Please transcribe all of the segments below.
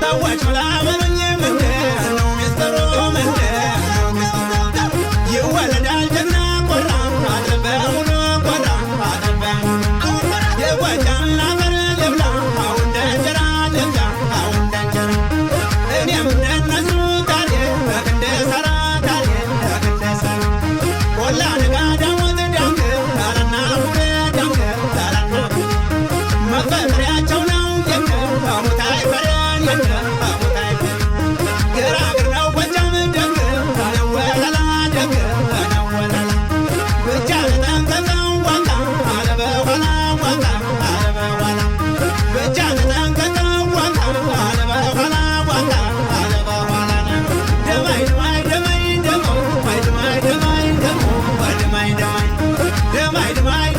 ሰዎች ብላ በሉኝ፣ ምንድን ነው ሚስጥሩ? ምንድን ነው ሚስጥሩ? ይወለዳል ጀግና ቆራ አጥበ ሙሉ፣ ቆራ አጥበ ሙሉ። የጎጃምን አፈር ልብላ አሁን እንደ እንጀራ፣ ልብላ አሁን እንደ እንጀራ። እኔም እንደነሱ ታሪክ እንድሰራ፣ ታሪክ እንድሰራ። ቆላ ደጋ ዳሞት ዳንግር ዳራና ቡሬ፣ ዳንግር ዳራና ቡሬ መፈጠሪያቸው ነው። የነ አሙታይ ፈረን፣ የነ አሙታይ ፈረን ግራግር ነው። ጎጃም ደግ ነው ወለላ፣ ደግ ነው ወለላ። ብቻ ተጠንቀቀው ዋጋ አለበኋላ፣ ዋጋ አለበኋላ። ብቻ ተጠንቀቀው ዋጋ አለበኋላ፣ ዋጋ አለበኋላ። ደማይ ደማይ ደማይ ደማይ ደማይ ደማይ ደማይ ደማይ ደማይ ደማይ ደማይ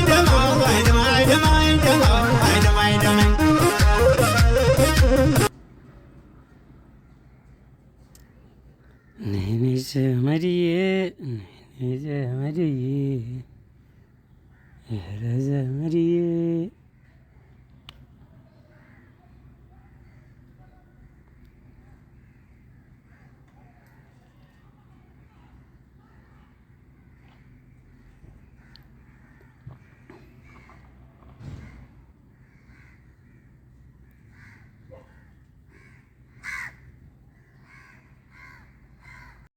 ደማይ ደማይ ደማይ ደማይ ደማይ ደማይ። ነይ ነይ ዘመድዬ፣ ነይ ነይ ዘመድዬ፣ ኧረ ዘመድዬ።